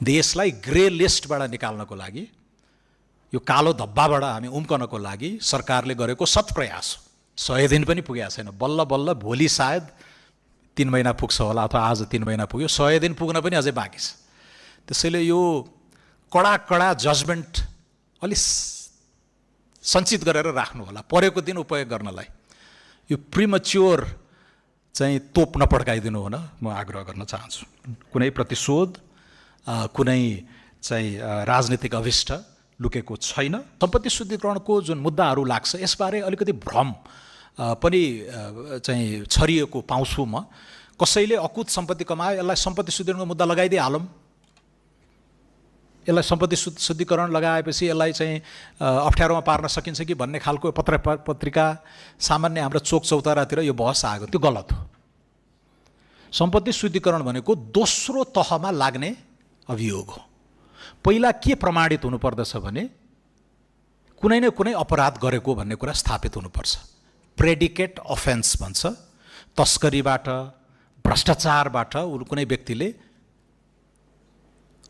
देशलाई ग्रे लिस्टबाट निकाल्नको लागि, यो कालो धब्बाबाट हामी उम्कनको लागि सरकारले गरेको सत्प्रयास 100 दिन पनि पुगेको छैन। बल्ल बल्ल भोलि सायद 3 महिना पुग्छ होला, अथवा आज 3 महिना पुग्यो, 100 दिन पुग्न पनि अझै बाँकी छ। त्यसैले यो कडा जजमेन्ट अलि सञ्चित गरेर राख्नु होला, परेको दिन उपयोग गर्नलाई। यो प्रिमच्योर चाहिँ तोप नपड्काइदिनु हुन म आग्रह गर्न चाहन्छु। कुनै प्रतिशोध, कुनै चाहिँ राजनीतिक अभिष्ट लुकेको छैन। सम्पत्ति शुद्धिकरणको जुन मुद्दाहरू लाग्छ, यसबारे अलिकति भ्रम पनि चाहिँ छरिएको पाउँछु म। कसैले अकुत सम्पत्ति कमायो, यसलाई सम्पत्ति शुद्धिकरणको मुद्दा लगाइदिइहालौँ, यसलाई सम्पत्ति शुद्धिकरण लगाएपछि यसलाई चाहिँ अप्ठ्यारोमा पार्न सकिन्छ कि भन्ने खालको पत्रिका सामान्य हाम्रो चोक चौतारातिर यो बहस आएको, त्यो गलत हो। सम्पत्ति शुद्धिकरण भनेको दोस्रो तहमा लाग्ने अभियोग हो। पहिला के प्रमाणित हुनुपर्दछ भने कुनै न कुनै अपराध गरेको भन्ने कुरा स्थापित हुनुपर्छ। प्रेडिकेट अफेन्स भन्छ। तस्करीबाट, भ्रष्टाचारबाट कुनै व्यक्तिले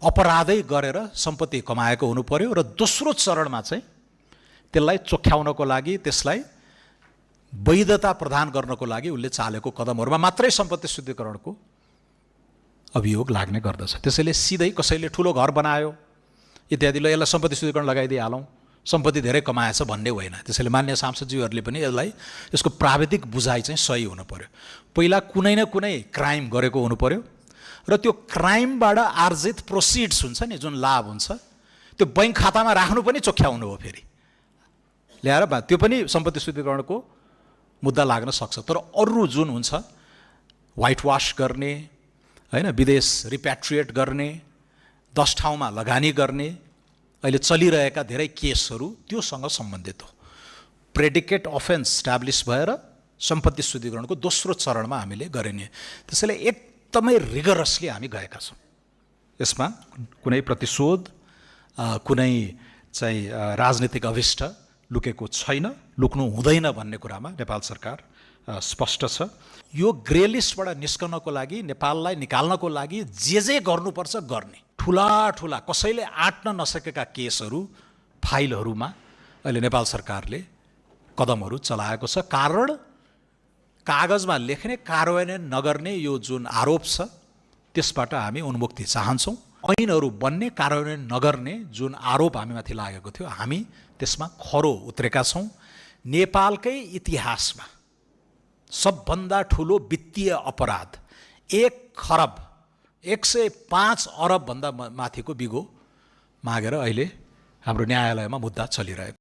अपराधै गरेर सम्पत्ति कमाएको हुनु पर्यो र दोस्रो चरणमा चाहिँ त्यसलाई चोख्याउनको लागि, त्यसलाई वैधता प्रदान गर्नको लागि उसले चालेको कदमहरूमा मात्रै सम्पत्ति शुद्धिकरणको अभियोग लाग्ने गर्दछ। त्यसैले सिधै कसैले ठुलो घर बनायो इत्यादिले यसलाई सम्पत्ति शुद्धिकरण लगाइदिइहालौँ, सम्पत्ति धेरै कमाएछ भन्ने होइन। त्यसैले मान्य सांसदज्यूहरूले पनि यसलाई, यसको प्राविधिक बुझाइ चाहिँ सही हुनु पर्यो। पहिला कुनै न कुनै क्राइम गरेको हुनु पर्यो र त्यो क्राइमबाट आर्जित प्रोसिड्स हुन्छ नि, जुन लाभ हुन्छ, त्यो बैंक खातामा राख्नु पनि चोख्याउनु हो। फेरि ल्याएर त्यो पनि सम्पत्ति शुद्धिकरणको मुद्दा लाग्न सक्छ। तर अरू जुन हुन्छ, व्हाइट वास गर्ने होइन, विदेश रिप्याट्रिएट गर्ने, 10 ठाउँमा लगानी गर्ने, अहिले चलिरहेका धेरै केसहरू त्योसँग सम्बन्धित हो। प्रेडिकेट अफेन्स स्ट्याब्लिस भएर सम्पत्ति शुद्धिकरणको दोस्रो चरणमा हामीले गरिने। त्यसैले एकदमै रिगरसली हामी गएका छौँ। यसमा कुनै प्रतिशोध, कुनै चाहिँ राजनीतिक अभिष्ट लुकेको छैन, लुक्नु हुँदैन भन्ने कुरामा नेपाल सरकार स्पष्ट छ। यो ग्रे लिस्टबाट निस्कनको लागि, नेपाललाई निकाल्नको लागि जे गर्नुपर्छ गर्ने। ठुला ठुला कसैले आँट्न नसकेका केसहरू, फाइलहरूमा अहिले नेपाल सरकारले कदमहरू चलाएको छ। कारण कागजमा लेख्ने, कार्यान्वयन नगर्ने यो जुन आरोप छ, त्यसबाट हामी उन्मुक्ति चाहन्छौँ। ऐनहरू बन्ने, कार्यान्वयन नगर्ने जुन आरोप हामीमाथि लागेको थियो, हामी त्यसमा खरो उत्रेका छौँ। नेपालकै इतिहासमा सबभन्दा ठुलो वित्तीय अपराध 1,105 अरब भन्दा माथिको बिगो मागेर अहिले हाम्रो न्यायालयमा मुद्दा चलिरहेको